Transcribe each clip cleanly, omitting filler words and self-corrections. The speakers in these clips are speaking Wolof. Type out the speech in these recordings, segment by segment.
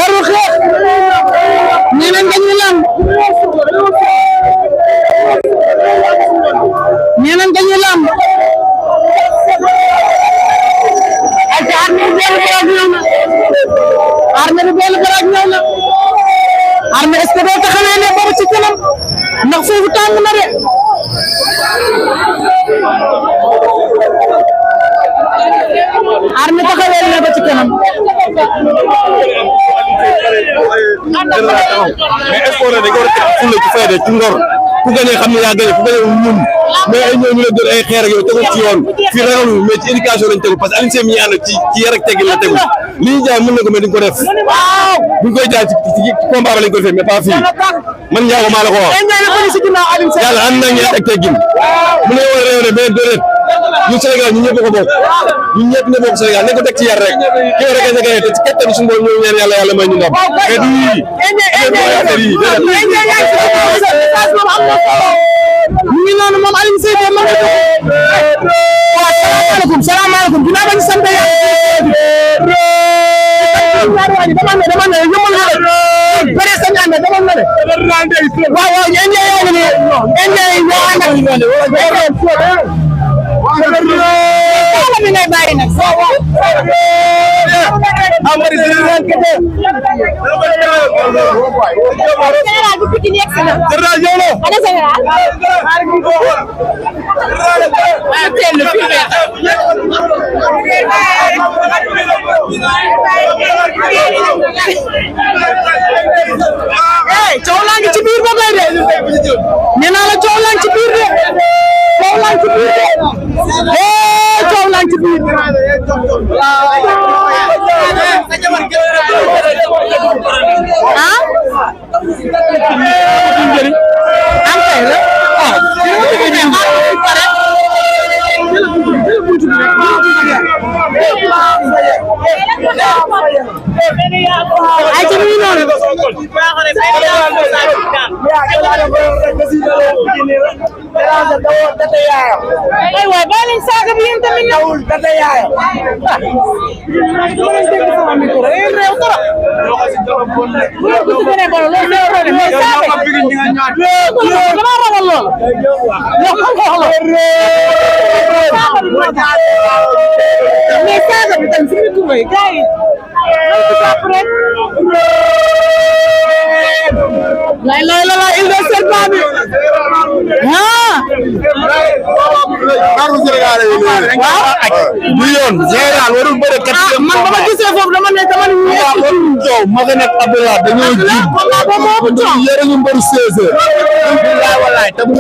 jarul xeex nee nañ dañuy lamb nee nañ dañuy lamb ay armée bi benn baraag ñëw na armée bi benn baraag ñëw na armée est-ce que doo taxawee ne boobu ci kanam ndax foofu tàng na de armée taxawee ne ba ci kanam mais sport dañ ko war a teg fulla ci fayda ci ngor ku gagné xam ne yaa gagné ku gagné ñun mais ay ñëw ñu la doon ay xeer ak yow tegul ci yoon fii ragalu mais ci éducation lañ tegu parce que Alioune Sèye mi ànd ci yar ak teggin la tegu li ñu jaay mën na ko mais duñ ko def buñ koy jaay ci combat ba lañ ko defee mais pas fii man Ndiago maa la ko wax yàlla ànd nañ yar ak teggin mu ne war a réew ne mais déedéet ñun Sénégal ñun ñëpp ko bokk ñun ñëpp ne bokk Sénégal nañ ko teg ci yar rek ki war a gañ a gañ te ci kattan suñu borom ñoo ñaan yàlla may ñu ndam mais du yii ñu ngi noonu moom Alioune Sèye de ma waaw salaamaaleykum dinaa bañ sant yàlla dama ne yëmal na de pare sa ñaan dama ne de waaw waaw ñen ñe yow ni ñen ñe ñoo ànd ak ñoo wala mi ngay bàyyi nag amari général bu Pikine yegg si na. général yow la ana général. coow laa ngi ci biir ba tey de nee naa la coow laa ngi ci biir de coow laa ngi ci biir de coow laa ngi ci biir ah am kay la ay ci biir noonu ay waay bàyyi leen saaga bi yéen tamit na lay lay la il de serpent bi Karu Sénégal yi du yoon général warul bëre quatrième man ba ma gisee foofu dama ne coow ma nga nekk Abdoulaye dañoo ji yére ñu mbëru 16 heures wallaay te bu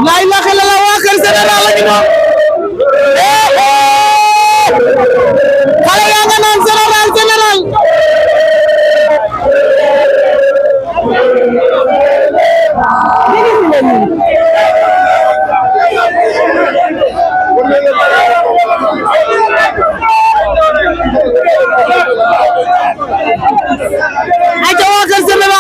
lay la xelal waa kër Sénégal la ñu